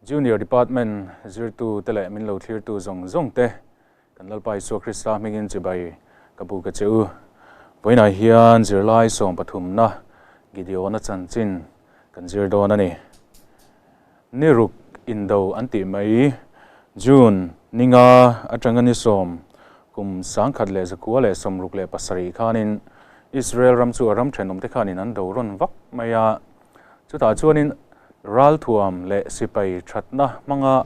Junior Department zirtu te leh min lo thlirtu zawng zawng te kan Lalpa Isua Krista hmingin chibai ka buk a che u. Vawiinah hian zirlai sawmpathumna Gideona chanchin kan zir dawn a ni. Niruk indo an tih mai June ninga atanga ni sawm kum 1967 khanin Israel ram chu a ram thenawmte khanin an do rawn vak mai a. Chutah chuanin ralthuam leh sipai thatna hmanga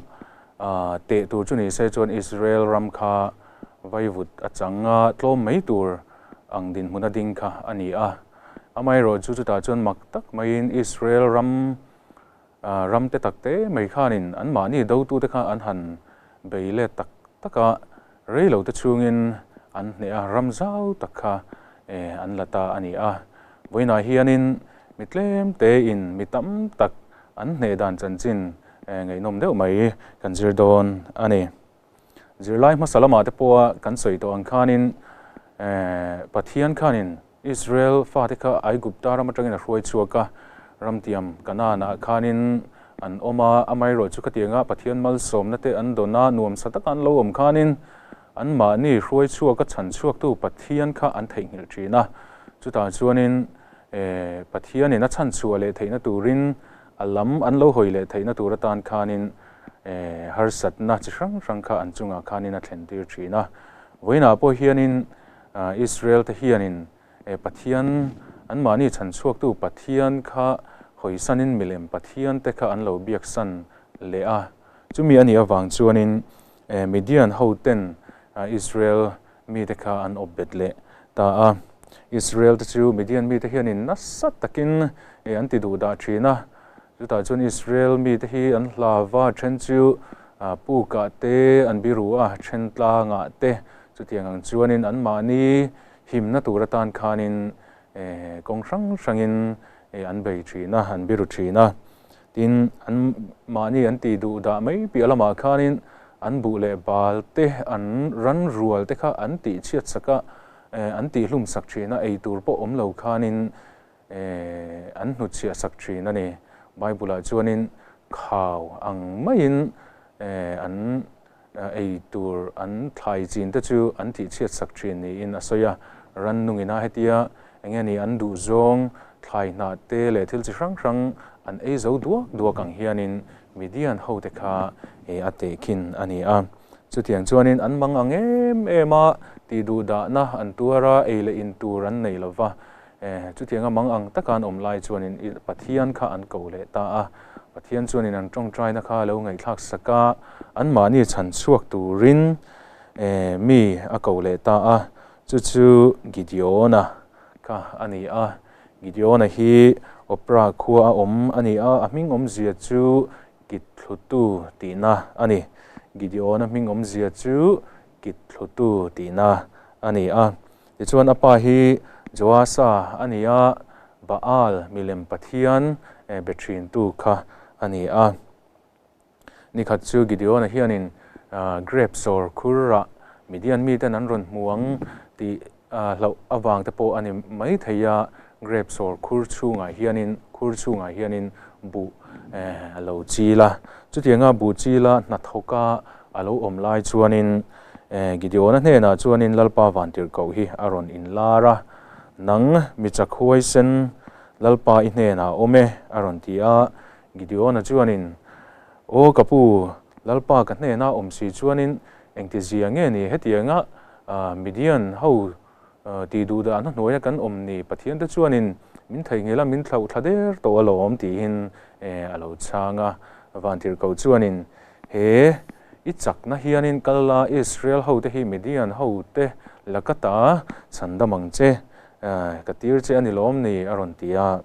teh tur chu ni se chuan Israel ram kha vaivut a chang a, tlawm mai tur ang dinhmun a ding kha a ni a. Amaherawh chu chutah chuan mak tak maiin Israel ram ram te tak te mai khanin anmahni dotute kha an han bei let tak tak a, rei lo te chhungin an hneh a, ram zau tak kha an la ta a ni a. Vawiinah hianin mi tlem tein mi tam tak an hneh dan chanchin ngaihnawm deuh mai kan zir dawn a ni. Zirlai hmasa lamah te pawha kan sawi tawh ang khanin Pathian khanin Israel fate kha Aigupta ram atangin a hruai chhuak a, ramtiam Kanaanah khanin an awm a, amaherawh chu khatianga Pathian malsawmna te an dawn a, nuamsa taka an lo awm khanin anmahni hruai chhuak a chhan chhuaktu Pathian kha an theihnghilh thin a. Chutah chuanin Pathianin a chhan chhuah leh theihna turin a lam an lo hawi leh theihna tur atan khanin harsatna chi hrang hrang kha an chungah khanin a thlentir thin a. Vawiinah pawh hianin Israel te hianin Pathian, anmahni chhan chhuaktu Pathian kha hawisanin milem Pathian te kha an lo biaksan leh a. Chumi a nih avang chuanin Midian hoten Israel mite kha an awp bet leh ta a. Israel te chu Midian mite hianin nasa takin an ti duh dah thin a. Chutah chuan Israel mite hi an hlava then chu pukah te an biru a, then tlangah te. Chutiang ang chuanin anmahni himna tur atan khanin kawng hrang hrangin an bei thin a, an biru thin a. Tin, an mahni an tih duh dah mai piah lamah khanin an buh leh bal te, an ran rual te kha an tih chhiat sak a, an tih hlum sak thin a, ei tur pawh awm lo khanin an hnutchhiah sak thin a ni. Bible-ah chuanin khau ang maiin an ei tur an thlai chin te chu an tih chhiat sak thin niin a sawi a. Rannungina hetia eng nge ni an duh zawng thlai hnah te leh thil chi hrang hrang an ei zo duak duak ang hianin Midian hote kha a tehkhin a ni a. Chutiang chuanin an mang ang em em a, tih duh dahna an tuar a, ei leh in tur an nei lo va. Chutianga mang ang taka an awm lai chuanin Pathian kha an ko leh ta a. Pathian chuanin an tawngtaina kha a lo ngaihthlak sak a, anmahni chhan chhuak turin mi a ko leh ta a. Chu chu Gideona kha a ni a. Gideona hi Opra khua a awm a ni a, a hming awmzia chu Kithlutu tihna a ni. Gideona hming awmzia chu Kithlutu tihna a ni a. Tichuan a pa hi Joasa a ni a, Baal milem pathian be thintu kha a ni a. Nikhat chu Gideona hianin grape sawr khur rah Midian miten an rawn hmu ang tih hlauh avang te pawh a ni mai thei a, grape sawr khur chhungah hianin khur chhungah hianin buh a lo chil a. Chutianga buh chila hnathawka a lo awm lai chuanin Gideona hnenah chuanin Lalpa Vantirhkoh hi a rawn inlar a, Nang mi chak huaisen Lalpa i hnenah a awm e, a rawn ti a. Gideona chuanin, Aw ka pu, Lalpa ka hnena awm si chuanin engtizia nge ni hetianga Midian ho tih duh dahna hnuaia kan awm ni? Pathiante chuanin min theihnghilh a, min thlauh thla der tawh alawm, tiin a lo chhang a. Vantirhkoh chuanin, He i chakna hianin kal la, Israel hote hi Midian hote laka ta chhandam ang che, ka tir che a ni lawm ni, a rawn ti a.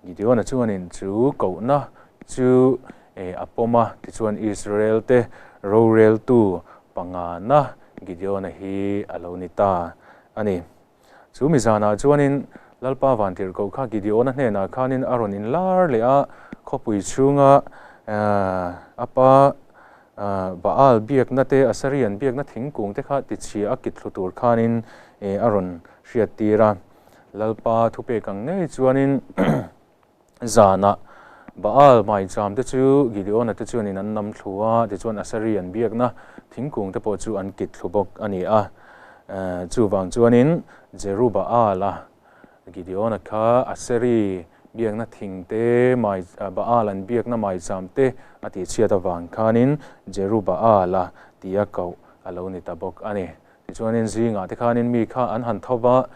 Gideona chuanin chu kohna chu a pawm a, tichuan Israel-te roreltu pangana Gideona hi a lo ni ta a ni. Chu mi zanah chuanin Lalpa Vantirhkoh kha Gideona hnenah khanin a rawn inlar leh a, khawpui chhunga a pa Baal biakna te, Asarian biakna thingkung te kha tichhia a kit thlu tur khanin a rawn hriattir a. Lalpa thupek ang ngei chuanin zanah Baal maicham te chu Gideona te chuanin an nam thlu a, tichuan Aseri an biakna thingkung te pawh chu an kit thlu bawk a ni a. Chuvang chuanin Jerubaal-a Gideona kha Aseri biakna thing te, mai Baal an biakna maicham te a tihchhiat avang khanin Jerubaal-a tia koh a lo ni ta bawk a ni. Tichuanin zingah te khanin mi kha an han tho va,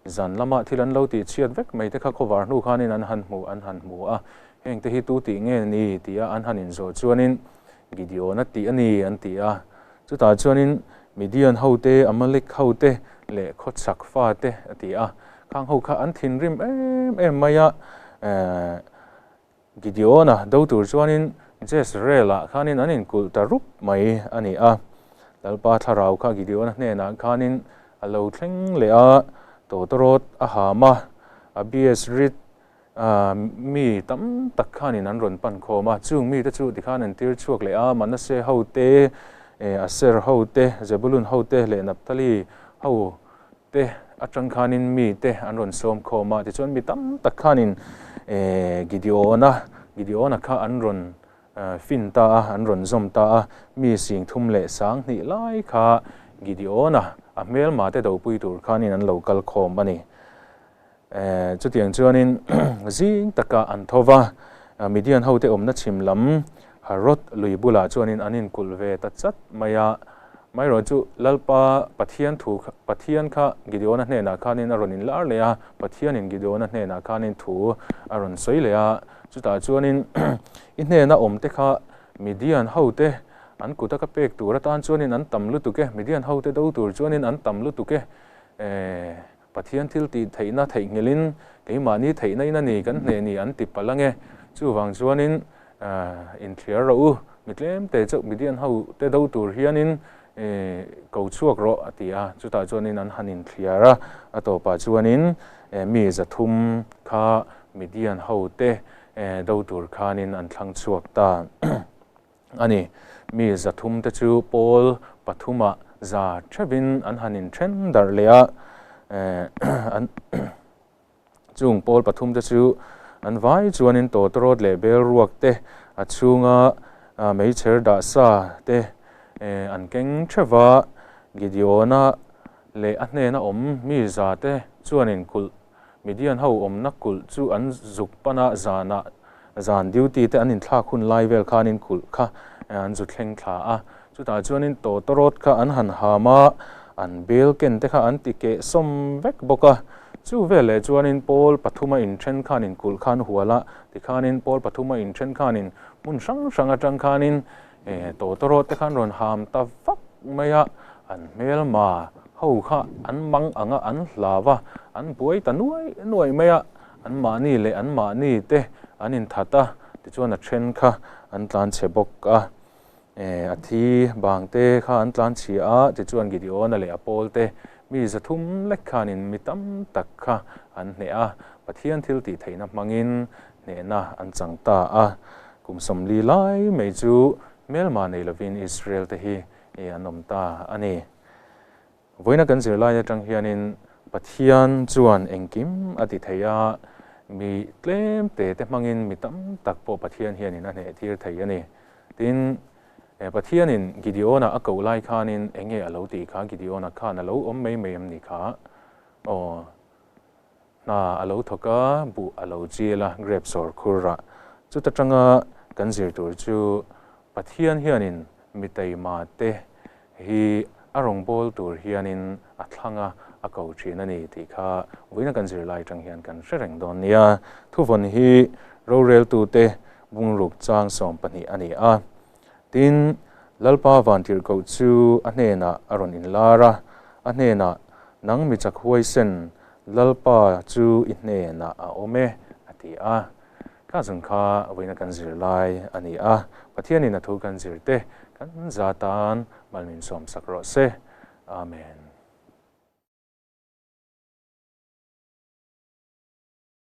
zan lamah thil an lo tihchhiat vek mai te kha khawvar hnu khanin an han hmu an han hmu a, heng te hi tu tih nge ni tia an han inzawh chuanin Gideona tih a ni an ti a. Chutah chuanin Midian hote, Amalek hote leh khawchhak fate a ti a, khang ho kha an thinrim em em mai a, Gideona do tur chuanin Jezreel-ah khanin an inkulh ta rup mai a ni a. Lalpa thlarau kha Gideona hnenah khanin a lo thleng leh a, tawtawrawt a ham a, Abiezrit mi tam tak khanin an rawn pan khawm a. Chung mite chu tikhan an tir chhuak leh a, Manasseh hote, Aser hote, Zebulun hote leh Naphtali ho te atang khanin mite an rawn sawm khawm a. Tichuan mi tam tak khanin Gideona, Gideona kha an rawn fin ta a, an rawn zawm ta a. Mi sing thum leh sang hnih lai kha Gideona a hmelma te dopui tur khanin an lo kal khawm a ni. Chutiang chuanin zing taka an tho va, Midian hote awmna chhim lam Harod lui bulah chuanin an inkulh ve ta chat mai a. Amaherawh chu Lalpa Pathian thu Pathian kha Gideona hnenah khanin a rawn inlar leh a, Pathianin Gideona hnenah khanin thu a rawn sawi leh a. Chutah chuanin i hnena awmte kha Midian hote an kuta ka pek tur atan chuanin an tam lutuk e, Midian hote do tur chuanin an tam lutuk e. Pathian thil tih theihna theihnghilhin keimahni theihna in a ni kan hneh ni an ti palh ange. Chuvang chuanin inthliar rawh u, mi tlem te chauh Midian ho te do tur hianin ko chhuak rawh a ti a. Chutah chuanin an han inthliar a, a tawpah chuanin mi zathum kha Midian ho te do tur khanin an thlang chhuak ta. A ni. Mi 300 te chu pawl pathumah za theuhin an han inthen darh leh a, an chung pawl pathum te chu an vai chuanin tawtawrawt leh bel ruak te, a chhunga meichher dah sa te an keng theuh va, Gideona leh a hnena awm mi za te chuanin kulh Midian ho awmna kulh chu an zuk pan a, zanah zan duty te an inthlak hun lai vel khanin kulh kha an zu thleng thla a. Chutah chuanin tawtawrawt kha an han ham a, an bel ken te kha an ti keh sawm vek bawk a. Chu veleh chuanin pawl pathuma inthen khanin kulh khan hual a, tikhanin pawl pathuma inthen khanin hmun hrang hrang atang khanin Tawtawrawt te khan rawn ham ta vak mai a, an hmelma ho kha an mang ang a, an hlau a, an buai ta nuai nuai mai a, an mahni leh an mahni te an inthat a, tichuan a then kha an tlan chhe bawk a, a thi bang te kha an tlan chhia a, tichuan Gideona leh a pawl te mi 300 lek khanin mi tam tak kha an hneh a, Pathian thil tih theihna hmangin hnehna an chang ta a. Kum 40 lai mai chu hmelma nei lovin Israel te hi an awm ta a ni. Vawiina kan zir lai atang hianin Pathian chuan engkim a ti thei a, mi tlem te te hmangin mi tam tak pawh Pathian hianin a hneh tir thei a ni. Tin, Pathianin Gideona a koh lai khanin enge a lo tih kha Gideona khan a lo awm mai mai em ni kha? Aw. Hna a lo thawk a, buh a lo chil a, grape sawr khur a. Chuta tanga kan zir tur chu Pathian hianin mi taima te hi a rawngbâwl tur hianin a thlang a, a ko thin a ni tih kha vawiina kan zir lai tang hian kan hre reng dawn nia. Thuvawn hi roreltute bungruk chang 12 a ni a. Tin, Lalpa vantirhkoh chu a hnenah a rawn inlar a, a hnenah, Nang mi chak huaisen, Lalpa chu i hnenah a awm e, a ti a. Kha zung kha vawiina kan zir lai a ni a, Pathianin a thu kan zir te kan za tan mal min sawmsak rawh se. Amen.